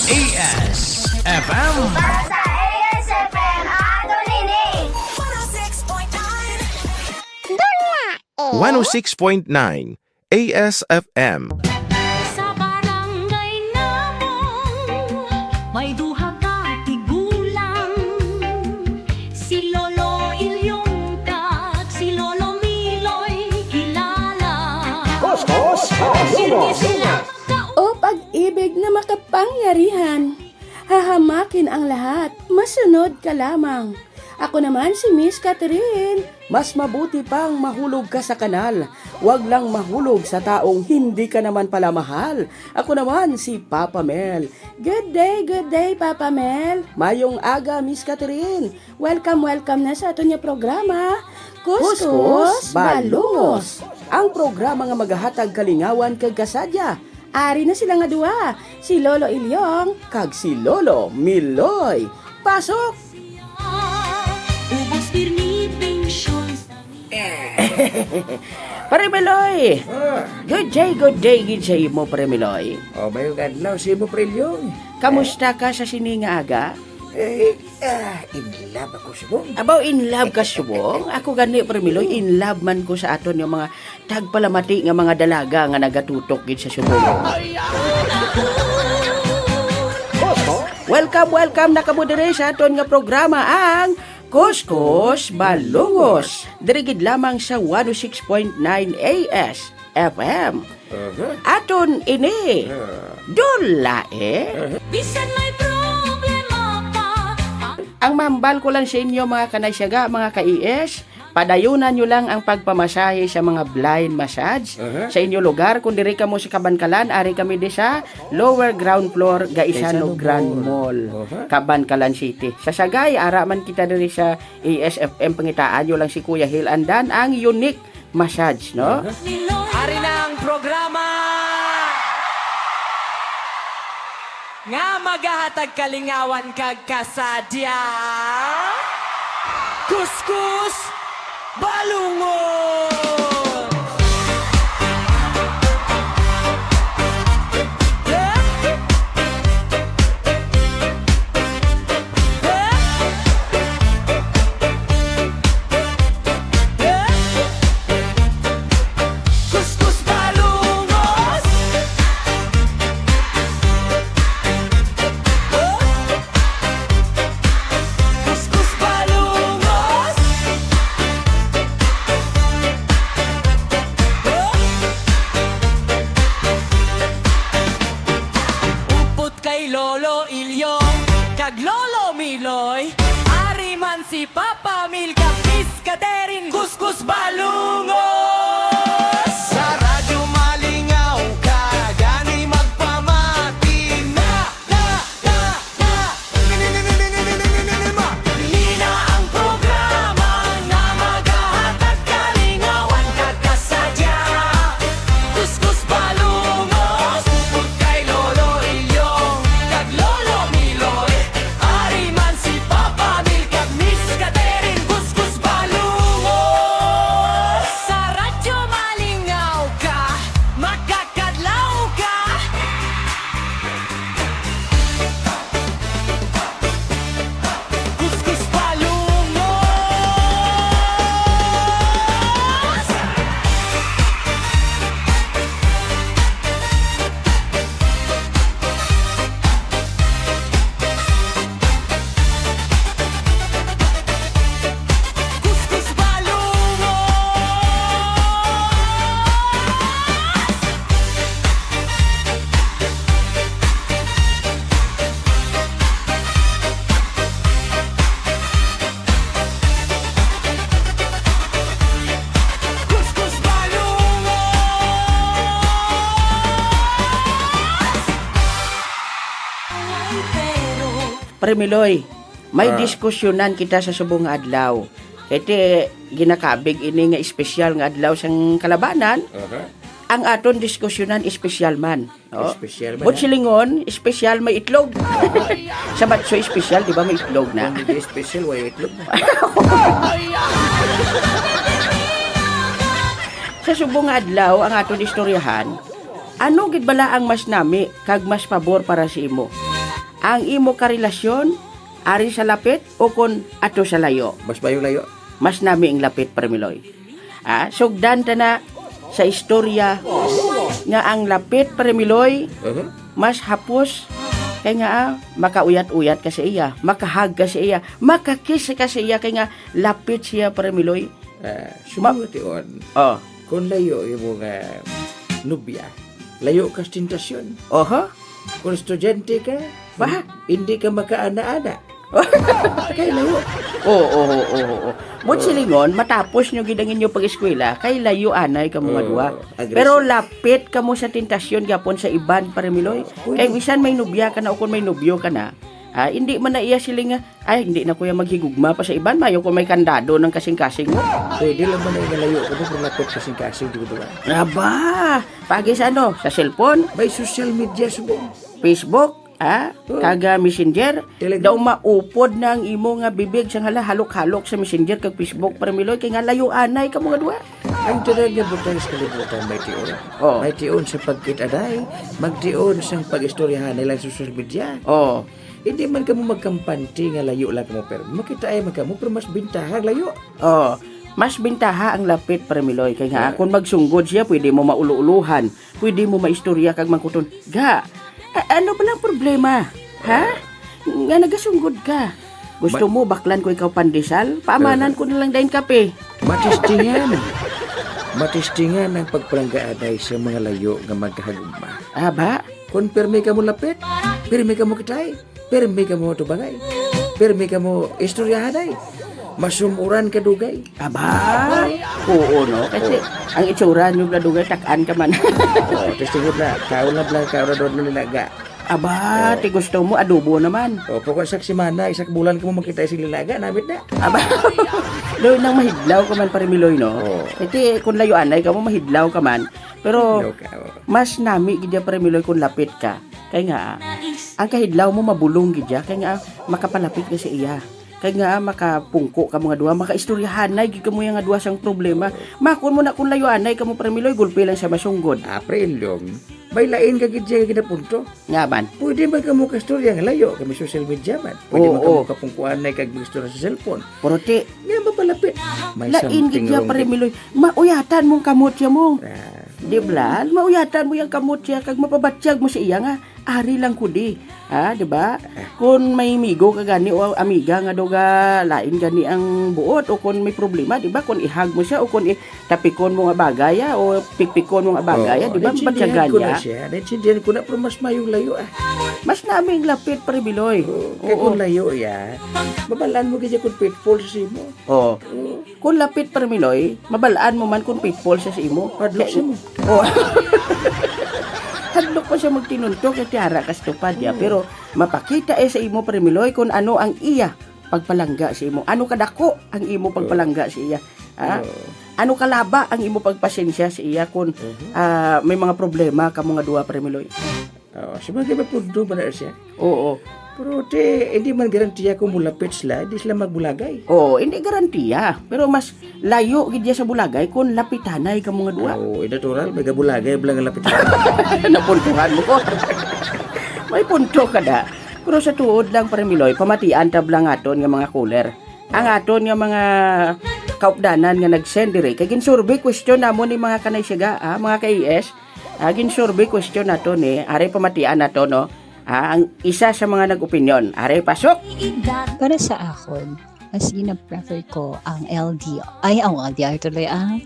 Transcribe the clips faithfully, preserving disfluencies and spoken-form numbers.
A S F M. Para sa A S F M, ato nini. One oh six point nine. Dula, eh. One oh six point nine A S F M. Sa barangay namong may duha ka tigulang, si Lolo Ilyong kag si Lolo Miloy kilala. Kuskus, kuskus. O pag-ibig na makapangyarihan, hahamakin ang lahat, masunod ka lamang. Ako naman si Miss Catherine. Mas mabuti pang mahulog ka sa kanal. Wag lang mahulog sa taong hindi ka naman pala mahal. Ako naman si Papa Mel. Good day, good day, Papa Mel. Mayong aga, Miss Catherine. Welcome, welcome na sa aton nga programa, Kuskus Kuskus Balungos. Balungos. Ang programa nga magahatag kalingawan kag kasadya. Ari na sila nga duha, si Lolo Ilyong kag si Lolo Miloy. Pasok! Ubos pirmi pensyon sa Pare Miloy! Ah. Good day, good day gid sa imo, Pare Miloy. Oh, mayong adlaw sa imo, Pre Lyong. Kamusta ka sa sini nga aga? Eh, ah, in love ako subong. Abaw, in love ka subong? Ako gani, Pare Miloy, in love man ko sa aton nga mga tagpalamati nga mga dalaga nga nagatutok gid sa subong. Welcome, welcome na kamo diri sa aton nga programa, ang Kuskus Balungos. Diri gid lamang sa one oh six point nine A S F M. Aha. Aton ini. Ah. Dula, eh. Aha. Bisan may problema pa. Ang mahambal ko lang sa inyo, mga kanaysaga, mga ka-I S, padayunan nyo lang ang pagpamasahe sa mga blind massage Aha. sa inyo lugar. Kung diri kamo sa Kabankalan, ari kami di sa lower ground floor, Gaisano Gaisano Grand Mall. Mall, Aha. Kabankalan City. Sa Sagay, ara man kita diri sa A S F M, pangitaan nyo lang si Kuya Hil Andan, ang unique massage, no? Ari na ang programa nga magahatag kalingawan kag kasadya. Kuskus Balungos! Kuskus Balungos. Kuskus Balungos. Upod kay Lolo Ilyong kag Lolo Miloy, ari man si Papa Mil kag Miss Catherine. Kuskus Balungos! Sa radyo malingaw ka, gani magpamati na, na, na, na. Ini na ang programa nga magahatag kalingawan kag kasadya. Kuskus Balungos, upod kay Lolo Ilyong kag Lolo Miloy. Ari man si Papa Mil kag Miss Catherine, Kuskus Balungos. Sa radyo malingaw ka, makakadlaw ka. Kuskus Balungos! Kuskus Balungos! Kuskus Balungos! Pare Miloy, may Ah. diskusyonan kita sa subong nga adlaw. Kay ti, ginakabig ini nga espesyal nga adlaw sang kalabanan. Aha. Ang aton diskusyonan espesyal man. Oh. Espesyal ba But na? Silingon, espesyal may itlog. Sa Batso, espesyal, di ba, may itlog na? Kung hindi espesyal, way itlog na. Sa subong nga adlaw, ang aton istoryahan, Ano gid bala ang mas nami kag mas pabor para sa imo? Ang imo karelasyon ari sa lapit o kon ato sa layo? Mas mayo layo. Mas nami ang lapit, Pare Miloy. Ah, sugdan ta na sa istorya nga ang lapit, Pare Miloy, Uh-huh. mas hapos kay nga, ah, makauyat-uyat ka sa iya, makahag ka sa iya, makakiss ka sa iya kay nga lapit siya, Pare Miloy. Ah, Ma- sumangatian. Oh. Kung layo imo nga nubya, layo ka sa tentasyon. Oho. Kung estudyante ka, Ba? hindi ka makaana-ana. Kay layo. Oo, oo, oo, oo. Buot Oo. silingon, matapos nyo gid ang inyo pag-eskwela, kay layo anay kamo nga Oo, duha. Agreso. Pero lapit kamo sa tentasyon gyapon sa iban, Pare Miloy. Pwede. Kay bisan may nubya ka na o kung may nubyo ka na, ha, hindi man na iya siling nga, "Ay, hindi na kuya maghigugma pa sa iban, mayo kung may kandado ng kasing-kasing mo." Pwede lang man na layo ka, pero lapit kasing-kasing, di ko ba? Aba, pagi sa ano, sa cellphone? May social media subong. Facebook, ha? Oo. Kag, ah, Messenger. Telegram. Daw maupod na ang imo nga bibig sang hala halok-halok sa Messenger kag Facebook, Pare Miloy, kay nga layo anay kamo nga duha. Ang tanan nga butang sa kalibutan may tion. Oo. May tion sa pagkit-anay, magtion sang pag-istoryahan nila sa social media. Oo. Hindi man kamo magkampante nga layo lang kamo, pero makita ay man kamo, pero mas bintaha ang layo. Oo. Mas bintaha ang lapit, Pare Miloy, kay nga Ah. kung magsunggod siya, pwede mo maulo-uluhan. Pwede mo maistorya kag mangkuton, "Ga, a-, ano ba lang problema? Ha? Nga nagasunggod ka? Gusto Ma- mo baklan ko ikaw pandesal? Paamanan Aha. ko na lang dayon kape." Matistingan. Matistingan ang pagpalanggaanay sa mga layo nga magkahagugma. Ah, ba? Kung pirmi ka mo lapit, pirmi ka mo kitay. Pirmi ka mo tubagay. Pirmi ka mo istoryahanay. Masumuran ka dugay. Aba, oo, no? Kasi Oo. ang itsura nyo na dugay, takaan ka man. Oo, testingon na. Kaon na blang, kaon na doon ng nilaga. Aba, Oo. ti gusto mo, adobo naman. O, pagka sa semana, isa ka bulan ka mo makita isang nilaga, namit na. Aba, doon nang mahidlaw ka man, Pare Miloy, no? Oo. Kasi kung layuanay ka mo, mahidlaw ka man. Pero Hello ka, oo. mas nami gid ya, Pare Miloy, kung lapit ka. Kay nga, ang kahidlaw mo mabulong gid ya. Kay nga, makapalapit ka sa iya. Kay nga, makapungko ka mo nga duha, makaistoryahanay gid ka mo ya nga duha sang problema. Makon mo na kung layuanay ka mo, Pare Miloy, gulpi lang siya masunggod. Ah, Pre Indong, may lain ka gid siya ginapunto. Nga man. Pwede man ka mo kastorya nga layo, kami social media man. Pwede Oo, man ka mo oo. kapungkuanay kag mag-istorya sa cellphone. Pero ti, Nga mapalapit. May lain something gid ya, wrong Pare din. Miloy. Mauyatan mong kamot siya mo. Ah. Di ba? Mauyatan mo yang kamot siya, kag mapabatyag mo sa iya nga, ari lang ko di. Ha, di ba? Ah. Kung may migo ka gani o amiga nga daw ga lain gani ang buot, o kung may problema, di ba? Kung ihag mo siya, o kung i-, tapikon mo nga bagay, ah, o pikpikon mo nga bagay, Oo, ah, di ba? naintindihan Batyagan ko na niya. siya. Naintindihan ko na, pero mas mayong layo, ah. Mas naming lapit, Pare Miloy. Oo, kay Oo. kung layo, ya, mabalaan mo gid kung faithful sa imo. Oo. Oo. Kung lapit, Pare Miloy, mabalaan mo man kung faithful siya sa imo. Padlok Kay siya mo. Oo. Hadlok pa siya magtinunto kay tiara ka sa tupad niya. Mm. Pero mapakita eh sa imo, Pare Miloy, kung ano ang iya pagpalangga sa imo. Ano kadako ang imo Oo. pagpalangga sa iya? Ha? Oo. Ano kalaba ang imo pagpasensya sa iya kung, Mhm. ah, may mga problema ka mo nga duha, Pare Miloy? Oo, sabagay, may punto ba na siya? Oo. Pero, te, hindi man garantiya kung mulapit sila, hindi sila magbulagay. Oo, hindi garantiya. Pero mas layo gid ya sa bulagay kung lapitanay ka mo nga duha. Oo, eh, natural, may gabulagay, bala nga lapitan. Napuntuhan mo ko. May punto ka da. Pero sa tuod lang, Pare Miloy, pamatian ta bala nga aton nga mga caller. Ang aton nga mga kaupdanan nga nag-send diri, kay gin-survey question namon ni mga kanay siga, ah, mga ka-A S, ah, gin-survey question nato ni, are pamatian nato, no? Ah, ang isa sa mga nag-opinyon, are pasok. Para sa akon, mas gina-prefer ko ang L D R. Ay, ang L D R tuloy, ang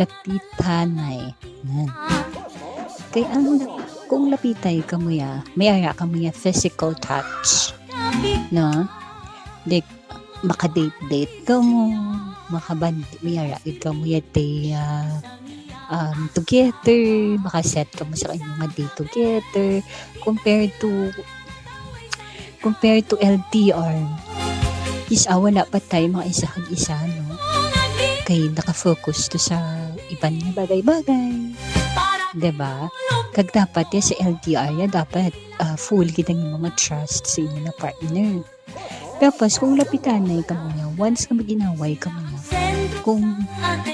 lapitanay. Yan. Kay ang lap-, kung lapitay ka mo ya, may ara ka mo ya physical touch. No? Like, makadate-date ka mo, makaband-, may ara gid ka mo ya, te, ah, um, together, makaset ka mo sa inyo nga day together, compared to, compared to L D R. Is, ah, wala pa tayo mga isa kag isa, no? Kay nakafocus to sa iban nga bagay-bagay. Diba? Kag dapat ya sa L D R ya, dapat, ah, full gid ang imong trust sa imong partner. Tapos, kung lapitanay ka mo niya, once nga mag-inaway ka mo niya, kung,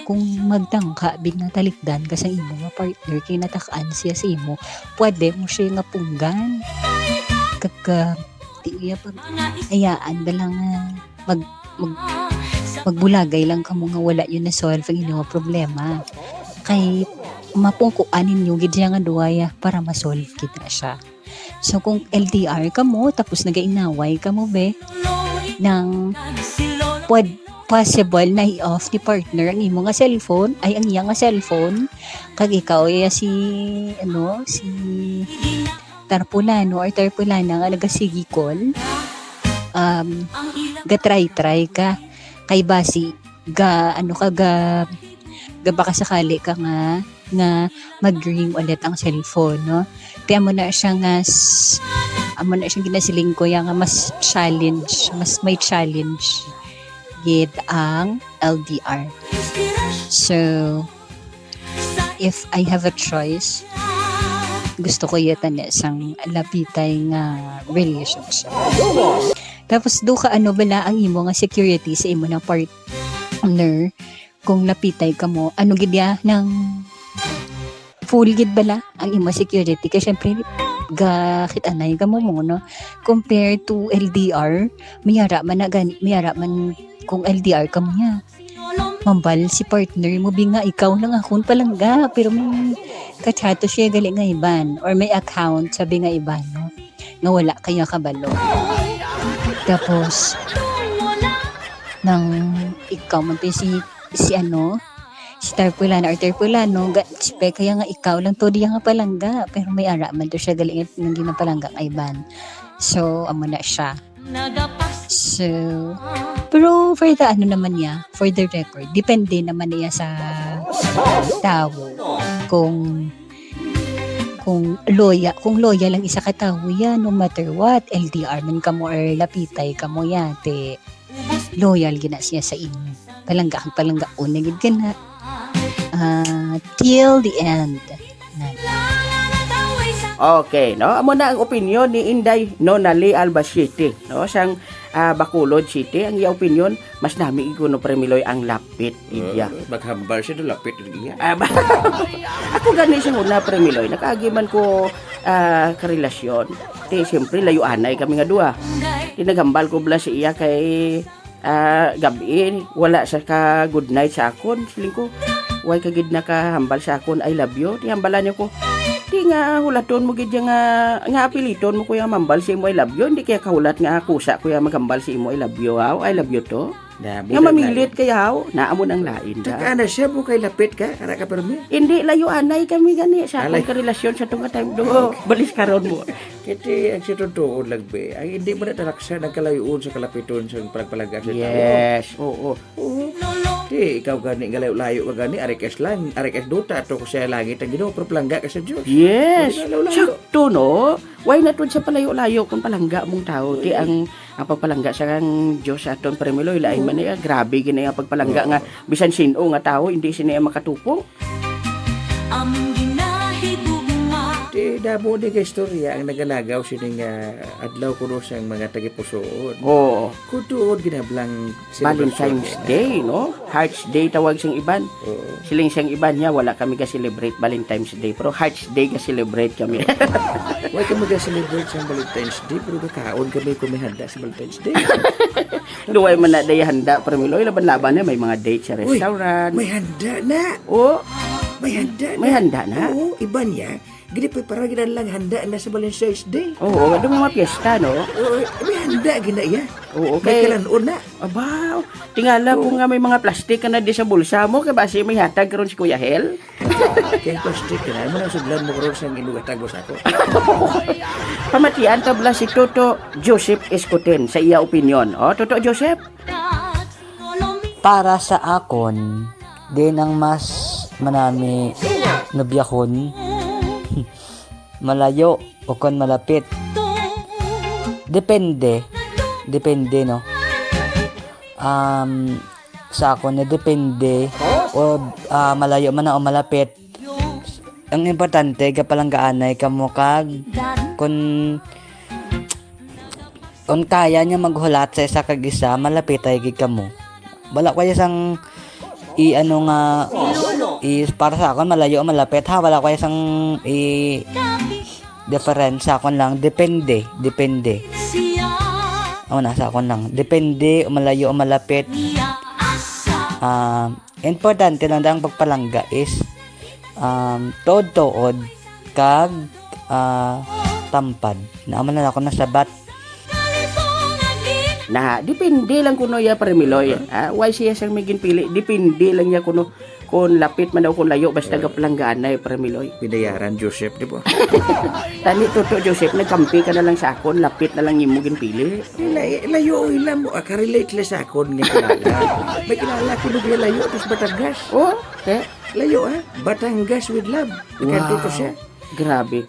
kung magtangka big nga talikdan ka sa imo nga partner kay natak-an siya sa imo, pwede mo siya nga punggan. Kag, ah, di iya pag-, hayaan da lang nga mag-, mag-, magbulagay lang kamo nga wala yun na-solve ang inyong problema. Kay mapungkuan ninyo gid siya nga duwa ya para ma-solve gid na siya. So, kung L D R kamo, tapos nagainaway kamo, be, nang pwed-, possible na i-off ni partner ang imo nga cellphone, ay, ang iya nga cellphone, kag ikaw, ya si, ano, si tarpulano or tarpulana nga nagasigikol, um, ga-try-try ka. Kay basi, ga, ano ka, ga, ga baka sakali ka nga, nga mag-ring ulit ang cellphone, no? Kaya mo na siya nga, s-, amo na siya ginasiling ko, ya nga mas challenge, mas may challenge gid ang L D R. So, if I have a choice, gusto ko yata na sang lapitay nga relationship. Tapos, do ka, ano bala ang imo nga security sa imo nga partner kung lapitay kamo? Ano gid ya nang full gid bala ang imo security? Kay syempre, gakit-anay kamo mo, no? Compare to L D R, mayara man na gani, mayara man kung L D R kamo niya. Mambal si partner mo, bi nga ikaw lang akon palangga, pero may kachato siya gali nga iban, or may account sabi nga iban, no? Nga wala kaya kabalo. Tapos, nang ikaw man to si, si ano, si Tarpulana or Tarpulano, ga-expect kaya nga ikaw lang to diya nga palangga, pero may ara man to siya gali nga nang ginapalangga nga iban. So, amo na siya. So, pero for the ano naman niya, for the record, depende naman niya sa tawo. Kung, kung loyal, kung loyal ang isa ka tawo yan, no matter what, L D R man kamo or lapitay kamo yan, te, loyal gina siya sa inyo. Palangga, palangga, una gid ka na. Ah, till the end. Okay, no? Amo na ang opinyon ni Inday Nonali Albacete, no? Sang, ah, Bacolod City, ang iya opinyon, mas nami gid kuno, Pre Miloy, ang lapit, iya. Ah, maghambal siya, lapit ang iya. Ah, ba-, ako gani sa una, Pre Miloy, nakaagi man ko, ah, karelasyon. Ti, siyempre, layuanay kami nga duha. Ti, naghambal ko bala sa iya kay ah, gab-i, wala siya ka good night sa akon. Siling ko, "Why ka gid nakahambal sa akon, I love you?" Ti hambalan niya ko, "Ti nga hulaton mo gid ya nga, nga apiliton mo ko ya mambal sa imo I love you, hindi kaya kahulat nga ako sa ko ya maghambal sa imo I love you, haw? I love you to." Nga mamilit kaya, haw? Naa mo nang lain ka. Taka na siya mo kay lapit ka, ara ka permi. Hindi, layo anay kami gani sa akong karelasyon sa tunga time do. Balis karon mo. Kiti ang si totoo lang, be. Ang hindi mo na talaksa, nagkalayoon sa kalapiton sa pagpalangga sa tao. Yes, oo. Oo. Di, ikaw gani, nga layo-layo ka gani, ari ka sa lang, ari ka sa duta, ato ko sa langit ang Ginoo, pero palangga ka sa Dios. Yes. Sakto, no? Why not sa palayo-layo kung palangga mong tao? Di ang, ang pagpalangga sa kang Dios sa aton, Pre Miloy, lain man niya, grabe gini ang pagpalangga nga bisan sin-o nga tao, hindi sini makatupong. Among ginahigugma. Ti damo ni ka istorya ang nagalagaw sini nga adlaw kuno sang mga tagipusoon. Oo. Kutuod ginablang Valentine's Day, no? Hearts Day tawag sang iban. Oo. Siling sang iban niya, wala kami ga-celebrate Valentine's Day, pero Hearts Day ga-celebrate kami. Why kami ga-celebrate sang Valentine's Day, pero gakaon kami kung may handa sa Valentine's Day? Luway man na day handa, Pre Miloy, laban-laban na may mga date sa restaurant. May handa na. Oh. May handa na. May handa na? Oo, iba niya. Gini pa para gid lang handa na sa Valentine's Day. Oo, nga may mga piyesta, no? Oo, may handa gina iya. Oo, may kalan-on na. Aba, tingala ko nga may mga plastic ka na di sa bulsa mo, kay basi may hatag karon si Kuya Hel. Kay plastic ka na, mo nang sudlan mo karon sa ginugatag mo sa ako. Pamatian ta bala si Toto Joseph Escoten sa iya opinion. O, Toto Joseph? Para sa akon, din ang mas manami nubyahon, malayo o kon malapit. Depende. Depende, no? Um, sa akon, depende o, ah, malayo man na o malapit. Ang importante, gapalanggaanay kamo kag kun, kun kaya niya maghulat sa isa kag isa, malapitay gid kamo. Wala ko sang i-, ano nga, is para sa akon, malayo o malapit, ha. Wala ko isang i-, difference sa akon lang. Depende, depende. Ano na, sa akon lang. Depende, o malayo o malapit. Ah, importante lang ang pagpalangga is, um, tuod-tuod kag, ah, tampad. Naamo na ako nasabat. Na, depende lang kuno ya, Pare Miloy. Ah, why siya siyang may ginpili? Depende lang ya kuno kung lapit man daw, kung layo, basta gapalanggaanay, Pare Miloy. Binayaran, Joseph, di ba? Tani, Toto Joseph, nagkampi ka na lang sa akon, lapit na lang imo ginpili. Eh, lay-, layo, ila mo, ah, ka-relate la sa akon nga kilala. May kilala ko nung layo, tapos Batangas. Oh, te? Layo, ha? Batangas with love. Nagkanto to siya. Grabe.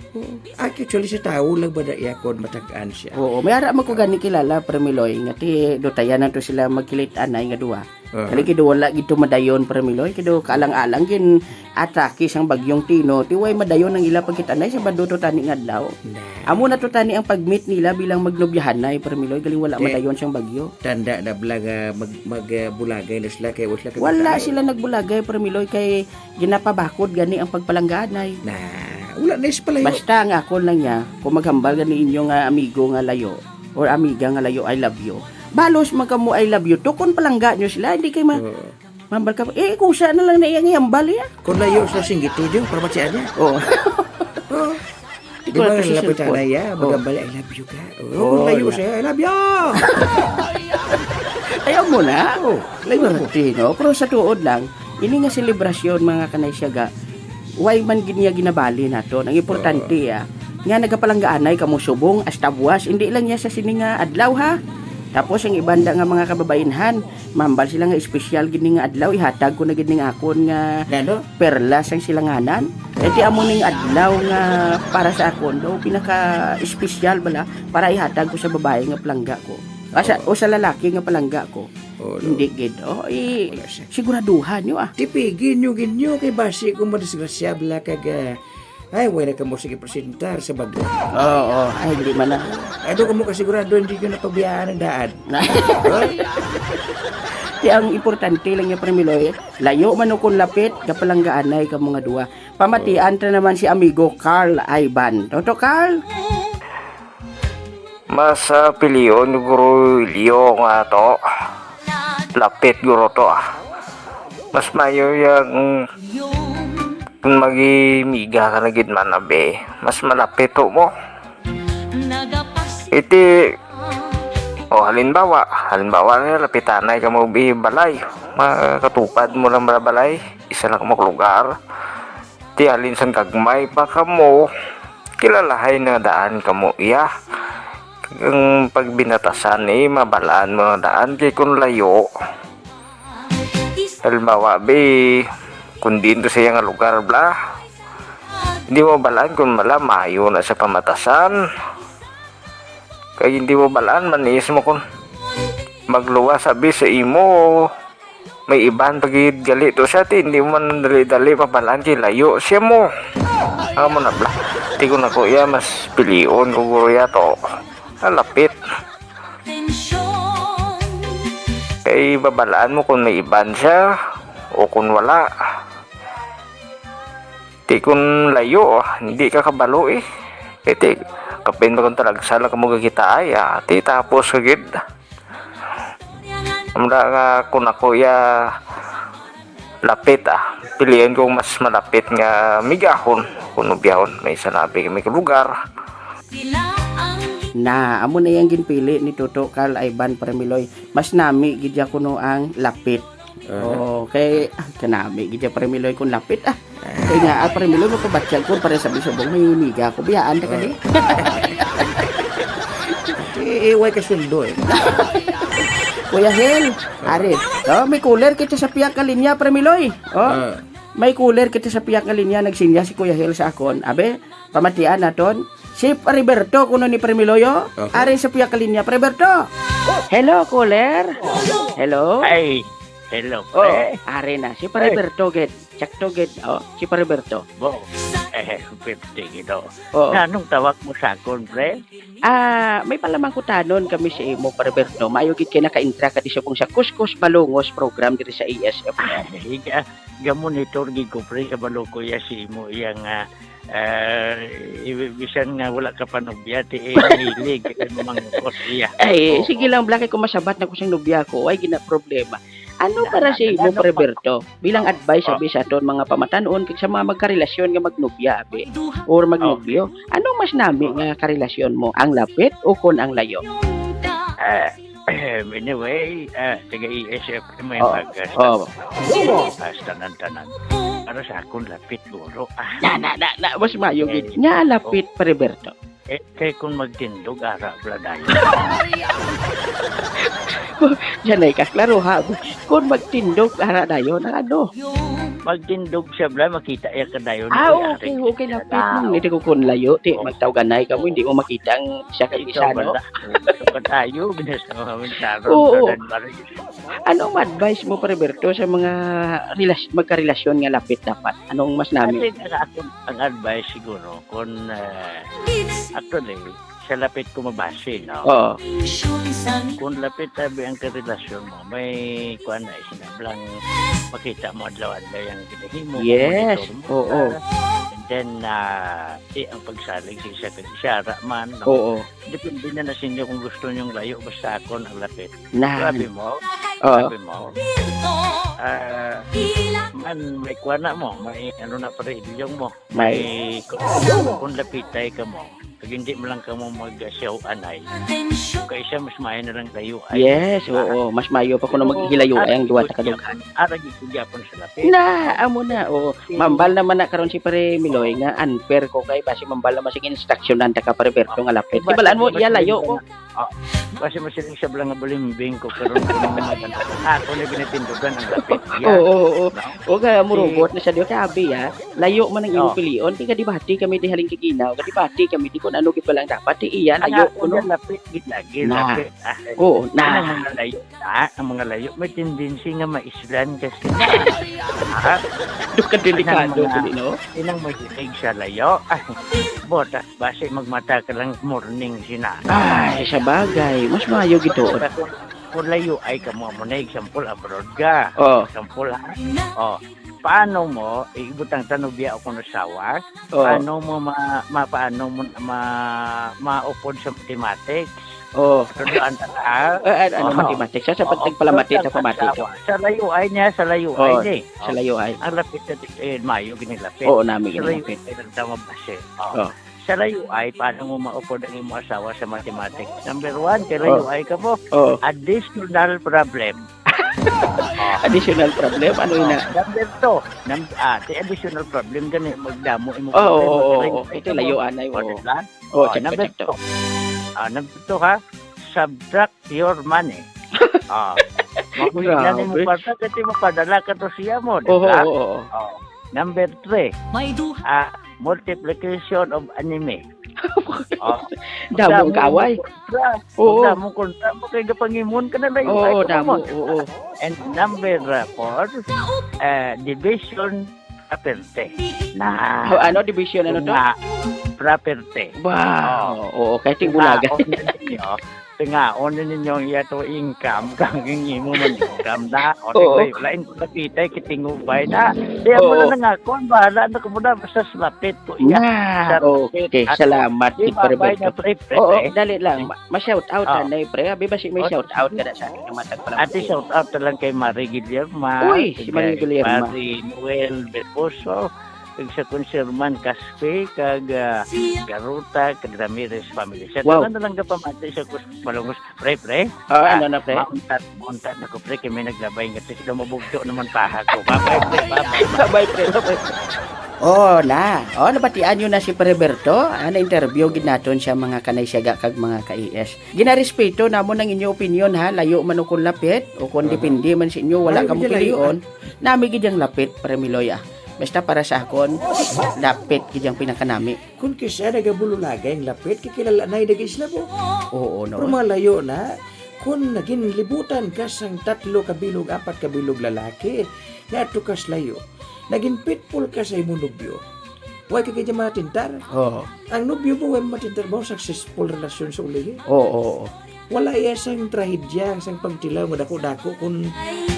Actually, sa tao lang ba na iya kon matagaan siya? Oo, may ara man ko gani kilala, Pre Miloy, nga ti dutayan na to sila magkilit-anay nga duwa. Aha. Kali kay wala gid to madayon, Pre Miloy, kay do kaalang-alang gin atake sang bagyong Tino, ti way madayon ang ila pagkit-anay sa bado to tani nga adlaw. Nah. Amo na to tani ang pag-meet nila bilang magnobyahanay, Pre Miloy, galing wala Te, madayon sang bagyo. Tanda na bala nga mag-, mag-, ah, bulagay na sila kay wala sila Wala kabitaw. Sila nagbulagay, Pre Miloy, kay ginapabakod gani ang pagpalangganay. Na, wala na is palayo. Basta ang akon lang niya, kung maghambal gani inyo nga amigo nga layo or amiga nga layo, "I love you." Balos man kamo, "I love you," to kung palangga nyo sila, hindi kay ma-, Oo. Mambal ka, eh, kusa na lang na iyang ihambal, iya. Kung layo sa singgit, di, para matsian niya. Oo. Oo. Di Di ko ba na to sa lapit cellphone. Na iya, Oh. Magambal, "I love you ka." Oh, Oo, kung layo na. Siya, "I love you." Ayaw mo na. Oh, layo mo. Swerte, no? Pero sa tuod lang, ini nga selebrasyon, mga kanay siyaga, way man gid niya ginabali naton. Ang importante, Oo. Ah, nga nagapalanggaanay kamo subong hasta buwas, hindi lang niya sa sini nga adlaw, ha. Tapos ang iban da nga mga kababainhan, mambal sila nga espesyal gid ni nga adlaw, ihatag ko na gid ning akon nga Ngano? Perlas ang silanganan. Kay ti amo ning adlaw nga para sa akon daw pinaka-espesyal bala para ihatag ko sa babae nga palangga ko. Ah, sa, Oh. O sa lalaki nga palangga ko. Oh, no. Hindi gid. Oh, i-, Wala siya. Siguraduhan nyo, ah. Tipigin nyo gid nyo kay basi kung madisgrasya bala kag, ah, ay, way na kamo sige presentar sa bagyo. Oo, ay, hindi man na. Ay, doon kamo kasigurado hindi nyo napabiyaan ang daan. Ti ang importante lang niya, Pre Miloy, layo man o kung lapit, gapalanggaanay kamo nga duwa. Pamatian ta naman si amigo Carl Ivan. Toto, Carl? Mas, ah, pilion, guro, Leo nga to. Lapit, guro, to, ah. Mas mayo yang kung magimiga ka na gid man, abi. Mas malapit to mo. Iti, o, halimbawa, halimbawa na lapitanay ka mo bi balay. Makatupad mo lang bala balay. Isa lang mo lugar. Ti halin sang gagmay pa kamo, kilalahay na daan kamo iya. Ang pagbinatasan ni mabalaan mo na daan kay kun layo. Halimbawa, bi, kun diin to siya nga lugar, bla. Hindi mo balaan kun mala, mayo na sa pamatasan. Kay hindi mo balaan, maniis mo kun magluwas, abi, sa imo. May iban pa gid gali to siya, ti hindi man dali-dali mabalaan kay layo siya mo. Amo na bala. Ti ko na ko iya, mas pilion ko guro iya to. Malapit. Kay babalaan mo kung may iban siya o kung wala. Ti kung layo, hindi ka kabalo eh. Kay ti, kapin ba kung talagsa lang ka mo gagita ay, ah, ti tapos ka gid. Amda nga kung ako iya lapit, ah, piliin ko mas malapit nga migahon, kung biyahon, may sanabi kami ka lugar. Na, amo na yang ginpili ni Toto Carl Ivan Premiloy. Mas nami gid ya kuno ang lapit. Aha. Oo, kay, ah, kanami gid ya Premiloy kung lapit, ah. Kay nga, ah, Premiloy, mapabatyag ko, para sa bisubong, may miga ko, biyaan ta ka di. Eh, eh, way ka sundo, eh. Kuya Hel, ari, oh, may caller kita sa piyak ka linya, Premiloy. Oh, Ah. may caller kita sa piyak ka linya, nagsinya si Kuya Hel sa akon. Abe, pamatian naton. Si Pariberto, kuno ni Premiloy, oh. Aha. Ari sa piyak ka linya, Pariberto. Hello, caller. Hello. Ay, hello, Oh, pre. Ari na. Si Pariberto, gid. Sakto gid, oh, si Pariberto. Bo. Eh, fifty kilo. Oo. Na, anong tawag mo sa akon, pre? Ah, may palamangkutanon kami sa imo, Pare Berto. Maayo gid kay naka-intra ka di subong sa Kuskus Balungos program diri sa A S F M. Ah, higa, ga-monitor gid ko, pre, kabalo ko ya si imo iyang, ah, ah, i-, bisan nga wala ka pa nobya, ti, eh, mahilig ka kay mamangkot iya. Ay, Oo. sige lang, Bla, kay kung masabat na ko sang nobya ko, ay gina problema. Ano Na, para na, sa na, imo, na, Pre na, Berto, bilang advice Oh. abi sa aton mga pamatan-on kag sa mga magkarelasyon nga magnobya abi or magnobyo? Okay. Anong mas nami nga karelasyon mo, ang lapit o kon ang layo? Ah, anyway, ah, taga A S F M may Oh. mag-, ah, Oh. ah, tanan-tanan. Para sa akon, lapit guro. Ah. Na, na, na, na, mas maayo gid. Eh, Nga lapit, oh. Pre Berto. Eh, kay kung magtindog, ara, bla dayon. Yan ay kaklaro, ha? Kung magtindog, ara dayon, ang ano? Magtindog siya, bla, makita iya ka dayon. Ah, Uy, okay, aring okay, lapit. Tao. Hindi ko kun layo, ti, Oo. magtawganay ka mo, hindi mo makita ang siya kag Ikaw isa, no? bala. Ikaw ka tayo, binas na mga mintaro, Oo. tanan, bala. Anong ma-advise mo, Pre Berto, sa mga relas-, magkarelasyon nga lapit dapat? Anong mas nami? Kasi ang akon, ang advice siguro, kung, ah, actually, sa lapit ko mabase, no? Oo. Kung lapit tabi ang karelasyon mo, may kuwan na, isinablang makita mo adlaw-adlaw yung ginahimo mo, Yes, monitor mo oo. ka. And then, ah, eh, ang pagsalig sa isa kag isa ra man, no? Oo. Depende na na sa inyo kung gusto niyong layo, basta akon ang lapit. Na. Grabe mo? Oo. Grabe mo? Ah, man, may kuha na mo, may ano na pala ilyong mo. May May, kung, kung lapitay ka mo, pag hindi mo lang ka mo mag-show anay, kaysa mas maayo na lang layo ay Yes, na. oo. Mas maayo pa kuno Oo, maghilayo ay ang duwa ta ka dughan. Arag gyapon sa lapit. Na, amo na, oo. Mambal naman na karon si Pare Miloy nga unfair ko kay basi mambal naman sige instructionan ta ka, Pare Berto, nga lapit. Basi Kibalaan mo, mas iya layo ko. Ah, basi masiling sabla nga bulimbing ko karon kung mga ako na ginatindugan ang lapit. Yan. Oo, oo, oo. No? O kaya mo Si robot na siya, di ba? Kaya abi, ah, layo man ang imo Oh. pilion. Kaya kadibati kami di halin kaginaw. Kadibati kami di kung ano gid ba lang dapat. Di iya, Ang layo ako ko, no? na lapit, gid lagi, Na. lapit. Ah, Oo, na. Ang mga layo, ah, ang mga layo, may tendency nga maislan kasi. Ha? Doon ka delikado, Ang mga, dili, no? Inang mahilig sa layo. Ay, bota, basi magmata ka lang morning sina. Ay, sa bagay, mas maayo gid tuod. Kung, kung layo ay ka mo, mo na example, abroad ka. Oh. Example, ha? Oh. Paano mo, ibutang tanong biya o kung asawa, Oh. paano mo ma-, ma-, paano mo ma-, maupod sa mathematics? Oh. Tuduan ta ka? Eh, eh, ano, Oh. mathematics? Sa, sa Oo, pagtagpalamati, tuduan ta ang pamati ka. asawa. Sa layo ay niya, sa layo ay Oh, ni. sa Oh. layo ay. Ang lapit sa ti-, eh, mayo, ginilapit. Oo, nami Sa layo ginilapit. ay, ang tawag base. Oh. Oh. Sa layo ay, paano mo maupod ang imong asawa sa mathematics? Number one, kay layo Oh. ay ka mo. Oh. Additional problem. Oh. Additional problem? Ano Oh, yun na? number two, num-, ah, the additional problem, gani, magdamo imong Oh, problema. oo, oo, Kay oo. layo Ito ay layo, ano, anay, oh, oo. diba? Oh, Oh, check ko, number check to. two. Ah, number two, ha? Subtract your money. Ah, makuha na Grabe. nimo kwarta kasi mapadala ka to siya mo, di Oo, ba? oo, oo. Oh, number three, May duha. ah, multiplication of anime. Oh, Damo ang damo kaaway. mo kontra. Oo. Damo ang kontra mo kay gapangimon ka na lang. Oo, Ay, damo, kumamon. Oo. And number, uh, four, uh, division property. Na. Oh, ano, division, ano to? Nga, property. Wow. Oh. Oo, kay Kung tingulagan. naon na ninyo, kung naon na ninyo ang iya to income, kang imo man income na. O, Oo. tingnan, lain ko nakita, kitingubay na. Di, amo Oo. na lang ako, ang bahala na ko muna, basta slapit ko iya. Na, Sa lapit okay. at Salamat, Di Kid ba, Pare bay Berto. na, pre, pre, Oo, pre? dali lang. Ma-, ma-shout out Oh. na, pre. Abi ba si may Oh, shout out sige. ka na sa akin, yung matag pala Ate, mo? shout out na lang kay Mari Guillerma, Uy, si kay Mari Guillerma. Pare Noel Berposo, kag sa Conserman Caspe, kag, ah, Garuta, kag Ramirez family. Sa Wow. tanan na lang kapamati sa Kus-, Malungos. Pre, pre. Ah, Ah, ano na, pre? mauntat, mauntat na ko, pre, kay may naglabay nga tis-, daw mabugto naman paha ko. Bye-bye, pre, bye-bye. Bye-bye, pre, bye-bye. Oh, na. Oh, nabatian nyo na si Pre Berto. Ah, na-interview gid naton siya, mga kanay siyaga kag mga ka-I S. Ginarespeto namon ang inyo opinion, ha. Layo man o kung lapit, o kung Mhm. depende man sa inyo, wala Ay, kamo hindi layo, pilion. ah. Nami gid ang lapit, Pre Miloy, ah. Basta para sa akon, lapit gid ang pinakanami. Kun kisa nagabululagay ang lapit, kay kilala na yung nag-isla mo. Oo, no. Pero malayo na, kun nagin libutan ka sang tatlo ka bilog, apat ka bilog lalaki, nga ato kas layo, nagin pitpol ka sa imong nobyo. Wa ka gid matintar. Oo. Ang nobyo mo, wa matintar mo, successful relasyon sa ulihi. Oo, oo. Wala iya sang trahedya, sang pagtilaw nga dako-dako. Kung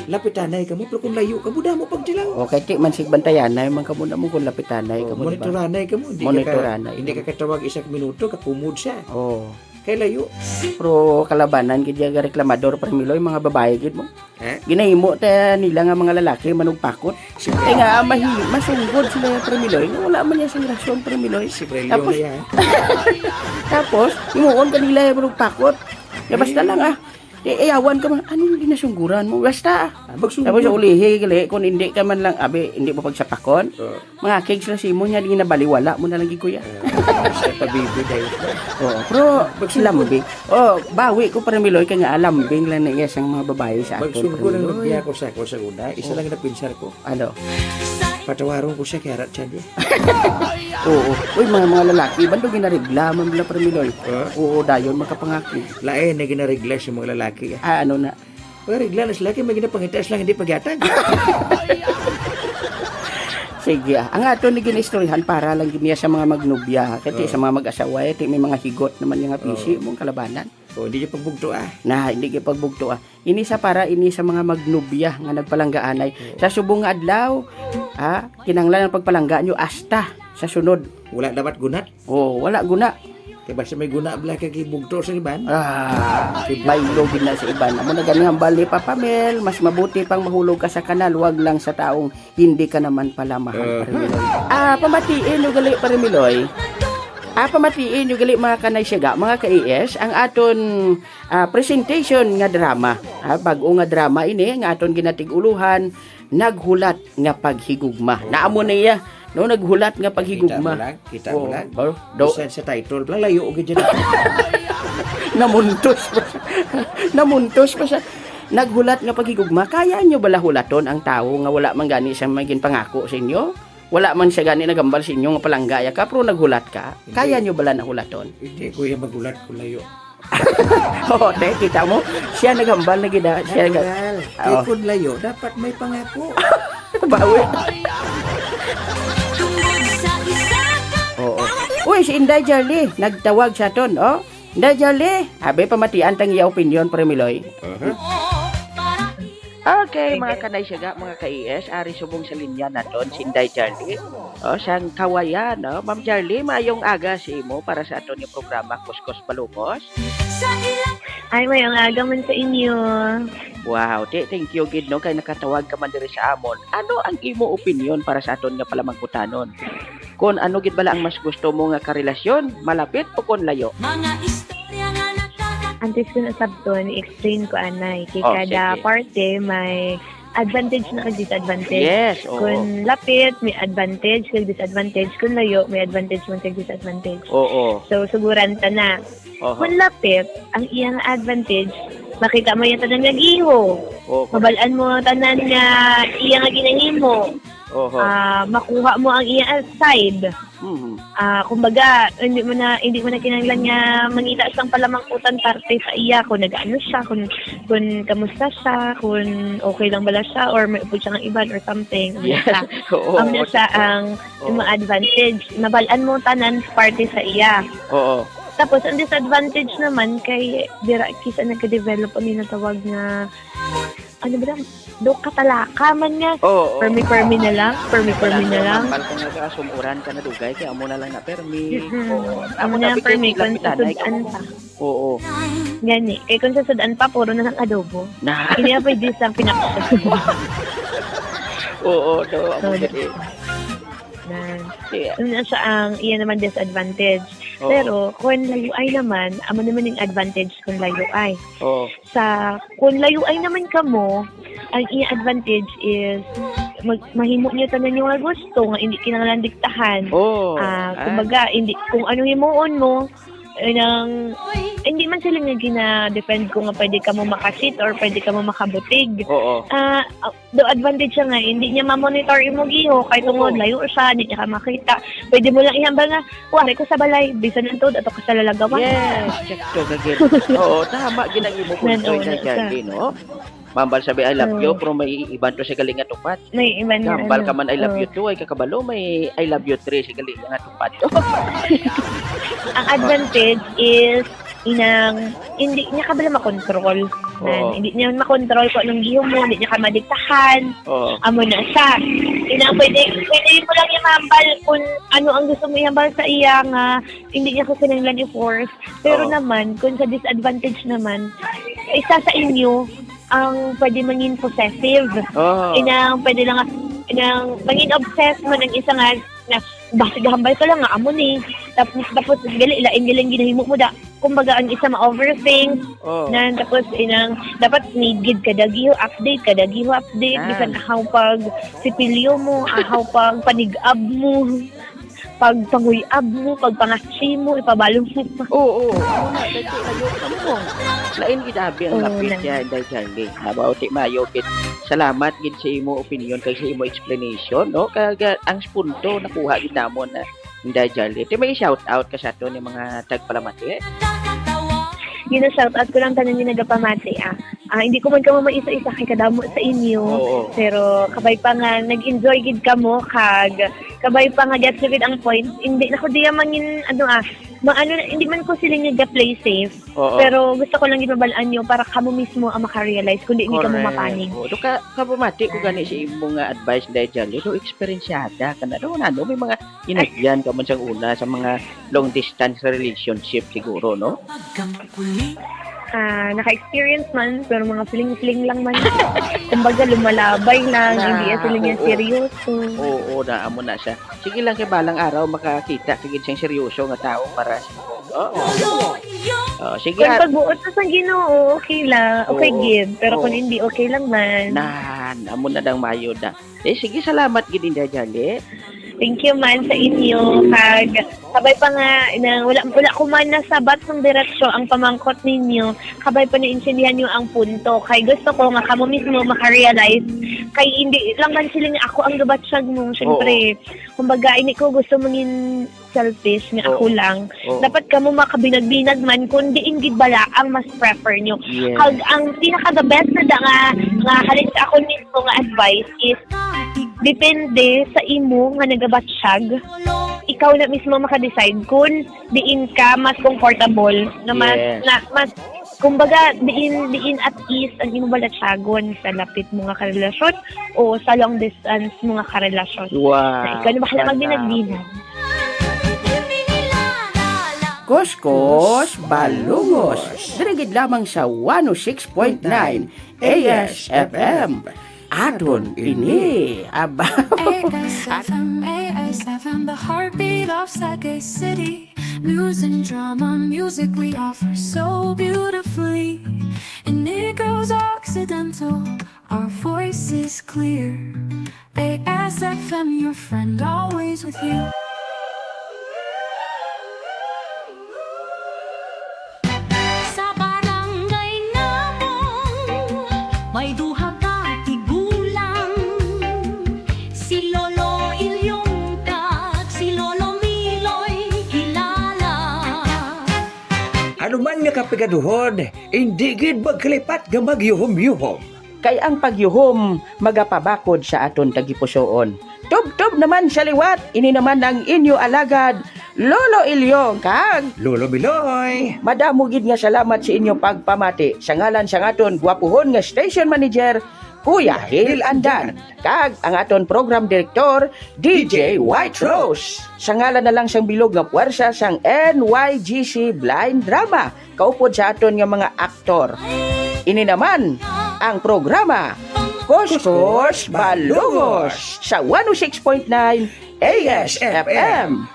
lapitanay ka mo, pero kung layo ka mo, damo pagtilaw. O, kay ti man sig bantayanay man kamo na mo kung lapitanay Oh, ka mo, di ba? Monitoranay ka mo, hindi ka ka-, Monitoranay hindi ka ka mo. Katawag isang minuto, kakumod siya. Oo. Kay layo. Pero kalabanan gid ya reklamador, Premiloy, mga babae gid mo. Eh? Ginahimo ta nila nga mga lalaki manugpakot. Sige. Kay nga, mahi-, masunggod sila, Premiloy, nga wala man niya sang rason, Premiloy. Si Prelio Tapos, na yan. Tapos, himuon ka nila yung manugpakot. Ya, basta Eh. lang, ah. Eh, ayawan ka man. Ano yung ginasungguran mo? Basta, ah. Ah, magsunggo. Tapos, ulihi, gali, kung hindi ka man lang, abi, hindi mo pagsapakon. Oo. Mga cakes lang simo niya, di na baliwala mo na lang gid, kuya. Ah, siya pa, baby, dahil. Oo, pero Magsunggo. Lambing. Oh, bawi ko, Premiloy, kay nga lambing lang na iya sang mga babae sa akin, Magsunggo lang Premiloy. Nagbiya ko sa ako sa una, isa Ah. lang napinsar ko. Ano? Patawaron ko siya kay Harat siya, di. Oo. Uy, mga, mga lalaki, bando ginaregla man nila, Premiloy. Ah? Oo, dayon makapangaki. Lain na ginaregla sa mga lalaki, ah. Ah, ano na? Pagregla na sila, kay may ginapangita sila, hindi pagyatag. Sige, ah. Ang ato ni ginaistoryahan para lang gid niya sa mga magnobya, kay ti Oo. sa mga mag-asawa, eh, ti may mga higot naman nga pisi Oo. mong kalabanan. Oh, hindi niya pagbugto, ah. Na, hindi niya pagbugto, ah. Ini sa para, ini sa mga magnobya nga nagpalanggaanay. Oo. Sa subong nga adlaw, ah, kinahanglan ang pagpalangga nyo hasta sa sunod. Wala dapat gunat. Oo, wala guna. Kay basta may guna, bala kay bugto sa iban. Ah, baylo gid na sa iban. Amo na gani hambal ni Papa Mel, mas mabuti pang mahulog ka sa kanal, wag lang sa taong hindi ka naman pala mahal, Ah. Pare Miloy. Ah, pamatiin nyo gali, Pare Miloy. Ah, pamatiin nyo gali, mga kanay siyaga, mga ka-A S, ang aton, ah, presentation nga drama. Ah, bag-o nga drama ini nga aton ginatig-uluhan, Naghulat nga Paghigugma. Naa mo na iya, no? Naghulat nga Paghigugma. Kita mo lang, kita mo Oo. lang. Oh, do- Bisan sa title, lang layo, okay dyan. Namuntos pa siya. Namuntos pa siya. Naghulat nga Paghigugma. Kaya nyo bala hulaton ang tawo nga wala man gani siya may ginpangako sa inyo? Wala man siya gani nagambal sa inyo nga palangga ya ka, pero naghulat ka? Hindi. Kaya nyo bala nahulaton? Hindi, kuya, maghulat ko layo. Oo, te, kita mo? Siya naghambal na gid, ah. Siya nag- Natural. Kay Oo. Kun layo, dapat may pangako. Bawi. Oo. Uy, si Inday Jarly, nagtawag sa aton, oh. Inday Jarly, abi, pamatian tang iya opinion, Pre Miloy. Aha. Okay, mga kanay siyaga, mga ka-A S, ari subong sa linya naton si Inday Jarly. Oh, sang Kawayan, no? Ma'am Jarly, maayong aga sa imo para sa aton nga programa, Kuskus Balungos. Ay, maayong aga man sa inyo. Wow, ti-, thank you gid, no, kay nakatawag ka man diri sa amon. Ano ang imo opinyon para sa aton nga palamangkutanon? Kon ano gid bala ang mas gusto mo nga karelasyon, malapit o kon layo? Mga istorya nga nakaka- Antes ko nasabton, i-explain ko anay. Kay Oh, kada sige. parte may advantage na kag disadvantage. Yes, oo. Kung lapit, may advantage kag disadvantage. Kung layo, may advantage man kag disadvantage. Oo. So, suguran ta na. Oho. Kung lapit, ang iyang advantage, makita mo yung tanan nga giho. Oo, correct. Mabal-an mo ang tanan nga iya nga ginahimo. Oho. Ah, makuha mo ang iya side. Mhm. Ah, kumbaga, hindi mo na, hindi mo na kinahanglan nga mangita sang palamangkutan parte sa iya, kung nag-ano siya, kung, kung kamusta siya, kung okay lang bala siya, or may upod siya ng iban or something. Ano Yes. siya? Oo, Ano oo, siya totoo. ang, Oo. yung mga advantage? Mabal-an mo tanan parte sa iya. Oo. Tapos, ang disadvantage naman kay dira kisa nagka-develop ang ginatawag nga ano ba lang? Do katalaka man nga. Oo, oo. Permi-permi na lang. Permi-permi na lang. Mambal ka nga ka, sumuran ka na dugay, kaya amo na lang na permi. Mm-mm. Oo. Amo Amo na na, permi, kung lapitan, ay, sudan ka. Pa. Oo. Gani. Kay kung sa sudan pa, puro na lang adobo. Na. Hindi na pwede sa pinakasal. Oo, do, amo Oo, gid eh. Nan. Yeah. Yun na siya ang iya naman disadvantage. Oo. Pero, kung layo ay naman, amo naman yung advantage kung layo ay. Oo. Sa, kung layo ay naman kamo, ang iya advantage is mag-, mahimo niyo tanan yung nga gusto nga hindi kinahanglan diktahan. Oh, Ah, ay. Kumbaga, hindi, kung ano himuon mo, eh, nang, hindi man sila nga gina-defend ko nga pwede kamo makasit or pwede kamo makabutig. Oo. Ah, ah, do advantage siya nga, hindi niya ma-monitor imo giho, kay tungod Oo. layo siya, hindi niya ka makita. Pwede mo lang ihambal nga, "Wari ko sa balay, bisan ang tuod, ato ka sa lalagawan." Yes, check to, gagil. Oo, tama, ginang imo Nan, punto, oo, Inday na siya. Candy, no? Mahambal sa may "I love you," Oo. pero may iban to sa gali nga tupad. May iban nga, Mahambal ano, ka man "I love oo. you two," ay kakabalo, may "I love you three" sa gali nga tupad. Ang advantage is, inang, hindi niya ka bala makontrol. Oo. Nan, hindi niya makontrol kung anong gihimo, hindi niya ka madiktahan. Oo. Amo na siya. Inang pwede, pwede mo lang ihambal kung ano ang gusto mo ihambal sa iya nga hindi niya ka kinahanglan i-force. Pero Oo. naman, kung sa disadvantage naman, isa sa inyo ang pwede mangin possessive. Oo. Inang pwede lang, inang mangin obsessed man ang isa nga, na, "Basta gahambal ka lang nga, amo ni." Tapos, tapos, gali, lain, gali, ginahimo mo da. Kumbaga, ang isa ma-overthink. Oo. Nan, tapos, inang, dapat need gid ka dagiho, update ka dagiho, update. Nan. Bisan ahaw pag sipilyo mo, ahaw pag panig-ab mo. Pagpanguy-ab mo, pagpangatsi mo, ipabalo mo pa. Oo, oo. Amo na, kay di, ayo, amo. Lain gid abi ang Oo, lapit na. niya, Inday Charlie. Habaw, ti mayo gid. Salamat gid sa imo opinion kag sa imo explanation, no? Kag, ah, ang punto nakuha gid namon na, Inday Charlie. Ti may shout out ka sa aton nga mga tagpalamati? Gina-shout out ko lang tanan nga nagapamati, ah. Ah, hindi ko man kamo maisa-isa kay kadamo sa inyo. Oo. Pero kabay pa nga nag-enjoy gid kamo kag kabay pa nga get gid ang point. Hindi na ko diya mangin, ano, ah, ma-, ano na, hindi man ko sila nga ga-play safe. Oo. Pero gusto ko lang gid mabal-an nyo para kamo mismo ang maka-realize kung di ni kamo Correct. mapanig. Oo. Do ka, kabumati ko gani sa imo nga advice, Inday Charlie. Do eksperensyada ka na. Do, ano, may mga inagyan ka man sang una sa mga long distance relationship siguro, no? Ah, naka-experience man, pero mga fling-fling lang man. Kumbaga, lumalabay lang, Na, hindi sila niya oo. seryoso. Oo, na, amo na siya. Sige lang, kay balang araw, makakita ka gid siyang seryoso nga tao para sa, oo. Oh, sige, Kung ah. pagbuot na sa Ginoo, okay lang. Okay Oo. gid. Pero kung Oo. hindi, okay lang man. Nan, amo na dang mayo na. Eh, sige, salamat gid, Inday Jali. Thank you man sa inyo. Kag, kabay pa nga, na, wala, wala ko man nasabat sang diretsyo ang pamangkot ninyo. Kabay pa naintindihan nyo ang punto. Kay gusto ko nga kamo mismo makarealize. Kay hindi lang man sila nga ako ang gabatsyag mo. Siyempre, Oo. kumbaga, hindi ko gusto mangin selfish nga Oo. ako lang. Oo. Dapat kamo makabinag-binag man kung diin gid bala ang mas prefer nyo. Yes. Kag ang pinaka the best na da nga, nga halin sa akon mismo nga advice is depende sa imo nga nagabatsyag. Ikaw na mismo maka-decide kung diin ka mas comfortable, na mas, Yes. na mas, kumbaga, diin, diin at ease ang imo balatyagon sa lapit mo nga karelasyon o sa long distance mo nga karelasyon. Wow. Na ikaw na bahala Sana. magbinag-binag. Kuskus Balungos. Diri gid lamang sa one oh six point nine A S F M. Aton ini. Aba. A S F M, A S F M, the heartbeat of Sagay City. News and drama, music we offer so beautifully. In Negro's Occidental, our voice is clear. A S F M, your friend, always with you. Sa barangay namon, may duha ka tigulang, si Lolo Ilyong kag si Lolo Miloy kilala. Ano man nga kapigaduhon, indi gid magkalipat nga magyuhom-yuhom. Kay ang pagyuhom magapabakod sa aton tagipusoon. Tubtob naman sa liwat, ini naman ang inyo alagad, Lolo Ilyong kag Lolo Miloy. Madamo gid nga salamat sa inyo pagpamati. Sa ngalan sang aton gwapuhon nga station manager, Kuya Hil Andan, kag ang aton program director, D J White Rose. Sa ngalan na lang sang bilog nga puwersa sang N Y G C Blind Drama, kaupod sa aton nga mga aktor. Ini naman ang programa Kuskus Balungos sa one oh six point nine A S F M.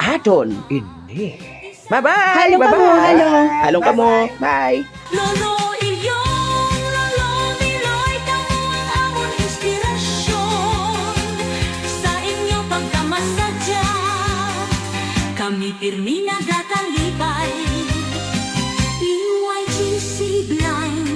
Aton ini. Bye-bye! Halong kamo, Bye-bye! halong. Halong kamo. Bye! Lolo Ilyong, Lolo Miloy, kamo ang amon inspirasyon. Sa inyo pagkamasadya, kami pirmi nagakalipay. P Y G C Blind.